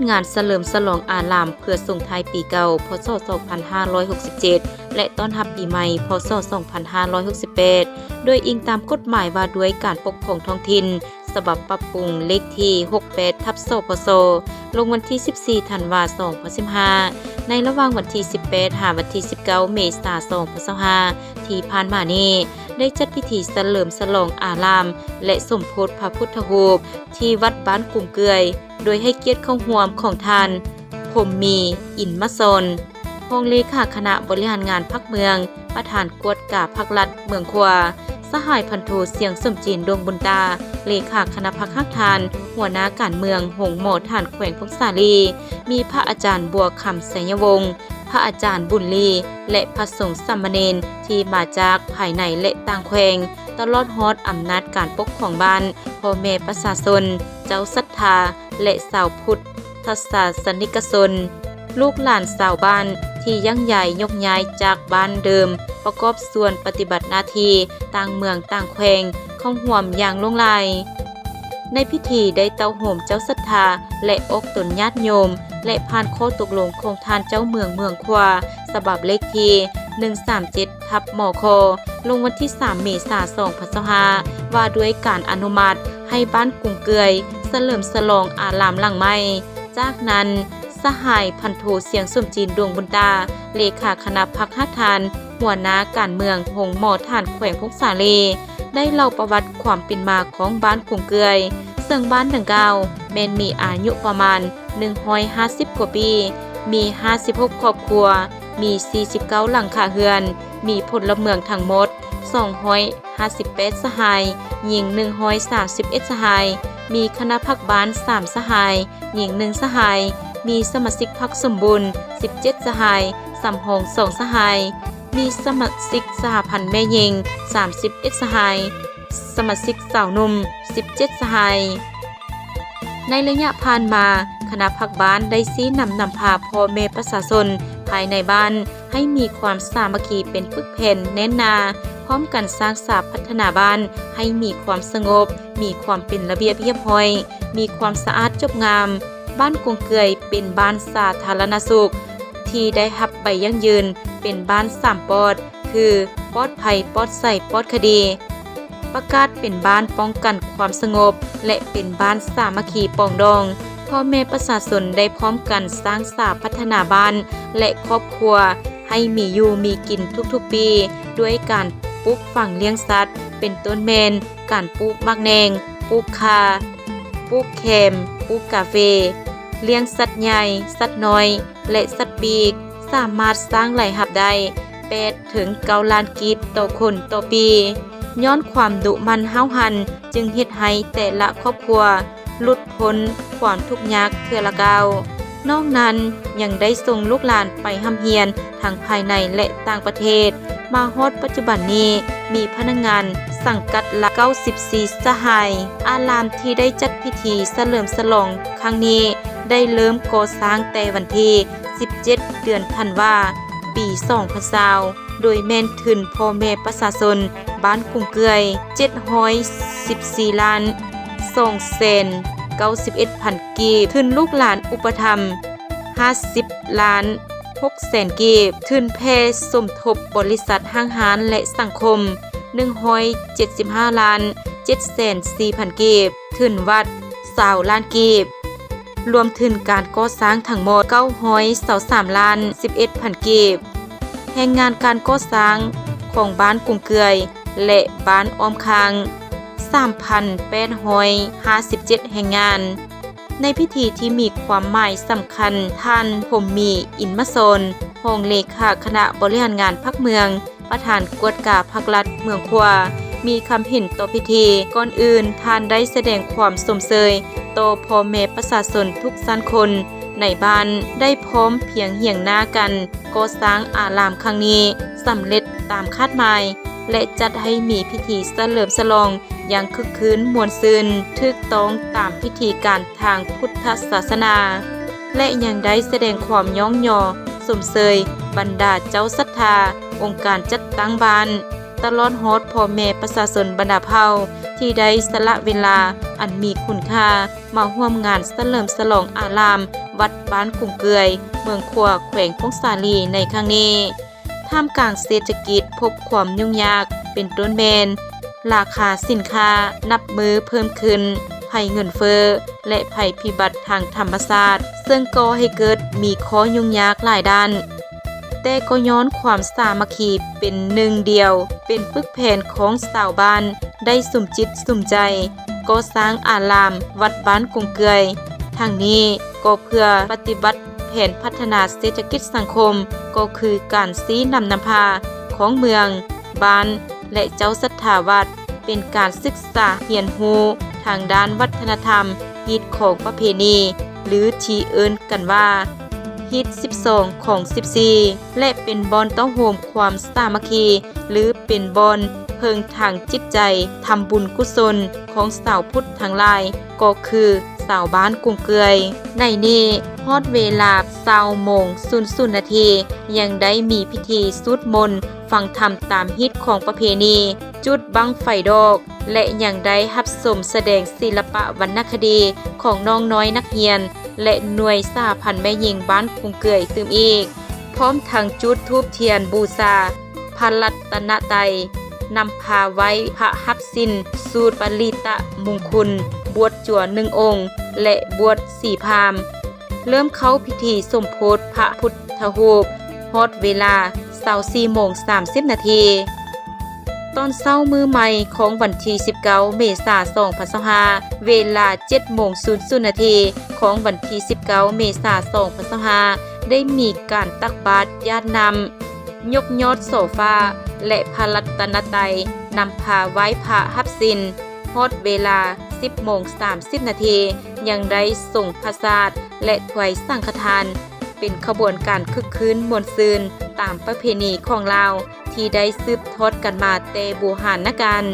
ງານສະເຫຼີມສະຫຼອງອາລາມເພື່ອສົ່ງທ້າຍປີເກົ່າ ພ.ສ. ສອງພັນຫ້າຮ້ອຍຫົກສິບເຈັດ ແລະ ຕ້ອນຮັບປີໃໝ່ ພ.ສ. ສອງພັນຫ້າຮ້ອຍຫົກສິບແປດ ໂດຍອີງຕາມກົດໝາຍວ່າດ້ວຍການປົກຄອງທ້ອງຖິ່ນ ສະບັບປັບປຸງເລກທີຫົກແປດ ທັບ ສພສ ລົງວັນທີສິບສີ່ ທັນວາ ສອງພັນສິບຫ້າ ໃນລະຫວ່າງວັນທີສິບແປດ ຫາວັນທີສິບເກົ້າ ເມສາ ສອງພັນຊາວຫ້າ ທີ່ຜ່ານມານີ້ ໄດ້ຈັດພິທີສະເຫຼີມສະຫຼອງອາລາມ ແລະ ສົມໂພດພະພຸດທະຮູບ ທີ່ວັດບ້ານກຸງເກືອຍ ໂດຍໃຫ້ກຽດເຂົ້າຮ່ວມຂອງທ່ານ ພົມມີ ອິນມະຊອນ ຮອງເລຂາຄະນະບໍລິຫານງານພັກເມືອງ, ປະທານກວດກາພັກລັດເມືອງຂວາ, ສະຫາຍພັນໂທ ສຽງສົມຈີນ ດວງບຸນຕາ ເລຂາຄະນະພັກຮາກຖານ, ຫົວໜ້າການເມືອງ, ໂຮງໝໍຖານແຂວງຜົ້ງສາລີ, ມີພະອາຈານ ບົວຄຳ ໄຊຍະວົງ, ພະອາຈານ ບຸນລີ ແລະ ພະສົງສາມະເນນທີ່ມາຈາກພາຍໃນ ແລະ ຕ່າງແຂວງ, ຕະຫຼອດຮອດອຳນາດການປົກຄອງບ້ານ, ພໍ່ແມ່ປະຊາຊົນ, ເຈົ້າສັດທາ ແລະ ຊາວພຸດທະສາສະນິກະຊົນ, ລູກຫຼານຊາວບ້ານທີ່ຢັ້ງຍ້າຍຍົກຍ້າຍຈາກບ້ານເດີມ ປະກອບສ່ວນປະຕິບັດໜ້າທີ່ຕ່າງເມືອງຕ່າງແຂວງ ເຂົ້າຮ່ວມຢ່າງຫຼວງຫຼາຍ. ໃນພິທີໄດ້ເຕົ້າໂຮມເຈົ້າສັດທາ ແລະ ອອກຕົນຍາດໂຍມ ແລະ ຜ່ານຂໍ້ຕົກລົງຂອງທ່ານເຈົ້າເມືອງເມືອງຂວາ ສະບັບເລກທີໜຶ່ງສາມເຈັດ ທັບ ມຂ ລົງວັນທີສາມ ເມສາ ສອງພັນຊາວຫ້າ ວ່າດ້ວຍການອະນຸມັດໃຫ້ບ້ານກຸງເກືອຍສະເຫຼີມສະຫຼອງອາລາມຫຼັງໃໝ່. ຈາກນັ້ນ ສະຫາຍພັນໂທ ສຽງສົມຈີນ ດວງບຸນຕາ ເລຂາຄະນະພັກຮາກຖານ, ຫົວໜ້າການເມືອງ, ໂຮງໝໍຖານແຂວງຜົ້ງສາລີ ໄດ້ເລົ່າປະຫວັດຄວາມເປັນມາຂອງບ້ານກຸງເກືອຍ, ເຊິ່ງບ້ານດັ່ງກ່າວແມ່ນມີອາຍຸປະມານ ໜຶ່ງຮ້ອຍຫ້າສິບກວ່າປີ, ມີຫ້າສິບຫົກຄອບຄົວ, ມີສີ່ສິບເກົ້າຫຼັງຄາເຮືອນ, ມີພົນລະເມືອງທັງໝົດສອງຮ້ອຍຫ້າສິບແປດສະຫາຍ, ຍິງໜຶ່ງຮ້ອຍສາມສິບເອັດສະຫາຍ, ມີຄະນະພັກບ້ານສາມສະຫາຍ, ຍິງໜຶ່ງສະຫາຍ, ມີສະມາຊິກພັກສົມບູນສິບເຈັດສະຫາຍ, ສຳຮອງສອງສະຫາຍ, ມີສະມາຊິກສະຫະພັນແມ່ຍິງສາມສິບເອັດສະຫາຍ, ສະມາຊິກສາວໜຸ່ມສິບເຈັດສະຫາຍ. ໃນໄລຍະຜ່ານມາ, ຄະນະພັກບ້ານໄດ້ຊີ້ນຳນຳພາພໍ່ແມ່ປະຊາຊົນພາຍໃນບ້ານໃຫ້ມີຄວາມສາມັກຄີເປັນປຶກແຜ່ນແໜ້ນໜາ, ພ້ອມກັນສ້າງສາພັດທະນາບ້ານໃຫ້ມີຄວາມສະຫງົບ, ມີຄວາມເປັນລະບຽບຮຽບຮ້ອຍ, ມີຄວາມສະອາດຈົບງາມ. ບ້ານກົງເກືອຍເປັນບ້ານສາທາລະນະສຸກທີ່ໄດ້ຮັບໃບຢັ້ງຢືນເປັນບ້ານສາມປອດ ຄື ປອດໄພ, ປອດໃສ, ປອດຄະດີ, ປະກາດເປັນບ້ານປ້ອງກັນຄວາມສະຫງົບ ແລະ ເປັນບ້ານສາມັກຄີປອງດອງ. ພໍ່ແມ່ປະຊາຊົນໄດ້ພ້ອມກັນສ້າງສາພັດທະນາບ້ານ ແລະ ຄອບຄົວໃຫ້ມີຢູ່ມີກິນທຸກໆປີ ດ້ວຍການປູກຝັງລ້ຽງສັດ ເປັນຕົ້ນແມ່ນການປູກໝາກແໜ່ງ, ປູກຂ່າ, ປູກແຄມ, ປູກກາເຟ, ລ້ຽງສັດໃຫຍ່, ສັດນ້ອຍ ແລະ ສັດປີກ ສາມາດສ້າງລາຍຮັບໄດ້ແປດເຖິງເກົ້າລ້ານກີບຕໍ່ຄົນຕໍ່ປີ. ຍ້ອນຄວາມດຸໝັ່ນຫ້າວຫັນ ຈຶ່ງເຮັດໃຫ້ແຕ່ລະຄອບຄົວຫຼຸດພົ້ນຄວາມທຸກຍາກເທື່ອລະກ້າວ. ນອກນັ້ນຍັງໄດ້ສົ່ງລູກຫຼານໄປຮ່ຳຮຽນທັງພາຍໃນ ແລະ ຕ່າງປະເທດ. ມາຮອດປັດຈຸບັນນີ້ ມີພະນັກງານສັງກັດລະເກົ້າສິບສີ່ສະຫາຍ. ອາລາມທີ່ໄດ້ຈັດພິທີສະເຫຼີມສະຫຼອງຄັ້ງນີ້ ໄດ້ເລີ່ມກໍ່ສ້າງແຕ່ວັນທີສິບເຈັດ ເດືອນທັນວາ ປີສອງພັນຊາວ ໂດຍແມ່ນທຶນພໍ່ແມ່ປະຊາຊົນບ້ານກຸງເກືອຍ ເຈັດຮ້ອຍສິບສີ່ລ້ານສອງແສນເກົ້າສິບເອັດພັນກີບ, ທຶນລູກຫຼານອຸປະຖຳ ຫ້າສິບລ້ານຫົກແສນກີບ, ທຶນແຜ່ສົມທົບບໍລິສັດຫ້າງຮ້ານ ແລະ ສັງຄົມ ໜຶ່ງຮ້ອຍເຈັດສິບຫ້າລ້ານເຈັດແສນສີ່ພັນກີບ, ທຶນວັດ ຊາວລ້ານກີບ, ລວມທຶນການກໍ່ສ້າງທັງໝົດ ເກົ້າຮ້ອຍຊາວສາມລ້ານສິບເອັດພັນກີບ. ແຮງງານການກໍ່ສ້າງຂອງບ້ານກຸງເກືອຍ ແລະ ບ້ານອ້ອມຂ້າງ ສາມພັນແປດຮ້ອຍຫ້າສິບເຈັດແຮງງານ. ໃນພິທີທີ່ມີຄວາມໝາຍສຳຄັນ, ທ່ານ ພົມມີ ອິນມະສອນ ຮອງເລຂາຄະນະບໍລິຫານງານພັກເມືອງ, ປະທານກວດກາພັກລັດເມືອງຂວາ ມີຄຳເຫັນຕໍ່ພິທີ. ກ່ອນອື່ນ, ທ່ານໄດ້ສະແດງຄວາມຊົມເຊີຍຕໍ່ພໍ່ແມ່ປະຊາຊົນທຸກຊັ້ນຄົນໃນບ້ານ ໄດ້ພ້ອມພຽງຮຽງໜ້າກັນກໍ່ສ້າງອາລາມຄັ້ງນີ້ສຳເລັດຕາມຄາດໝາຍ ແລະ ຈັດໃຫ້ມີພິທີສະເຫຼີມສະຫຼອງຢ່າງຄຶກຄື້ນມ່ວນຊື່ນ, ຖືກຕ້ອງຕາມພິທີການທາງພຸດທະສາສະໜາ ແລະ ຍັງໄດ້ສະແດງຄວາມຍ້ອງຍໍຊົມເຊີຍບັນດາເຈົ້າສັດທາ, ອົງການຈັດຕັ້ງບ້ານ, ຕະຫຼອດຮອດພໍ່ແມ່ປະຊາຊົນບັນດາເຜົ່າ ທີ່ໄດ້ສະຫຼະເວລາອັນມີຄຸນຄ່າມາຮ່ວມງານສະເຫຼີມສະຫຼອງອາລາມ ວັດບ້ານກຸງເກືອຍ ເມືອງຂວາ ແຂວງຜົ້ງສາລີໃນຄັ້ງນີ້ ທ່າມກາງເສດຖະກິດພົບຄວາມຫຍຸ້ງຍາກ ເປັນຕົ້ນແມ່ນ ລາຄາສິນຄ້ານັບມື້ເພີ່ມຂຶ້ນ, ໄພເງິນເຟີ້ ແລະ ໄພພິບັດທາງທຳມະຊາດ ເຊິ່ງກໍ່ໃຫ້ເກີດມີຂໍ້ຫຍຸ້ງຍາກຫຼາຍດ້ານ, ແຕ່ກໍຍ້ອນຄວາມສາມັກຄີເປັນໜຶ່ງດຽວ, ເປັນປຶກແຜ່ນຂອງຊາວບ້ານ ໄດ້ສຸມຈິດສຸມໃຈກໍ່ສ້າງອາລາມວັດບ້ານກຸງເກືອຍ. ທັງນີ້ກໍເພື່ອປະຕິບັດແຜນພັດທະນາເສດຖະກິດສັງຄົມ, ກໍຄືການຊີ້ນຳນຳພາຂອງເມືອງ, ບ້ານ ແລະ ເຈົ້າສັດຖາວັດ, ເປັນການສຶກສາຮຽນຮູ້ທາງດ້ານວັດທະນະທຳ, ຮີດຄອງປະເພນີ ຫຼື ທີ່ເອີ້ນກັນວ່າ ຮີດສິບສອງ ຄອງສິບສີ່ ແລະ ເປັນບ່ອນເຕົ້າໂຮມຄວາມສາມັກຄີ ຫຼື ເປັນບ່ອນເພິ່ງທາງຈິດໃຈ ທຳບຸນກຸສົນຂອງຊາວພຸດທັງຫຼາຍ ກໍຄືຊາວບ້ານກຸງເກືອຍ. ໃນນີ້ຮອດເວລາຊາວໂມງສູນນາທີ ຍັງໄດ້ມີພິທີສູດມົນ ຟັງທຳຕາມຮີດຄອງປະເພນີ, ຈຸດບັ້ງໄຟດອກ ແລະ ຍັງໄດ້ຮັບຊົມສະແດງສິລະປະວັນນະຄະດີຂອງນ້ອງນ້ອຍນັກຮຽນ ແລະ ໜ່ວຍສະຫະພັນແມ່ຍິງບ້ານກຸງເກືອຍຕື່ມອີກ, ພ້ອມທັງຈູດທູບທຽນບູຊາພະລັດຕະນະໄຕ, ນຳພາໄຫວ້ພະຮັບສິນ, ສູດປະລິຕະມຸງຄຸນ, ບວດຈົວໜຶ່ງອົງ ແລະ ບວດຊີພາມ. ເລີ່ມເຂົ້າພິທີສົມໂພດພະພຸດທະຮູບ ຮອດເວລາຊາວສີ່ໂມງສາມສິບນາທີ. ຕອນເຊົ້າມື້ໃໝ່ຂອງວັນທີສິບເກົ້າ ເມສາ ສອງພັນຊາວຫ້າ ເວລາເຈັດໂມງສູນນາທີຂອງວັນທີສິບເກົ້າ ເມສາ ສອງພັນຊາວຫ້າ ໄດ້ມີການຕັກບາດຢາດນ້ຳ, ຍົກຍອດໂຊຟາ ແລະ ພະລັດຕະນະໄຕ, ນຳພາໄຫວ້ພະຮັບສິນ. ຮອດເວລາສິບໂມງສາມສິບນາທີ ຍັງໄດ້ສົງພະສາດ ແລະ ຖວາຍສັງຄະທານ ເປັນຂະບວນການຄຶກຄື້ນມ່ວນຊື່ນ ຕາມປະເພນີຂອງລາວ ທີ່ໄດ້ສືບທອດກັນມາແຕ່ບູຮານນະການ.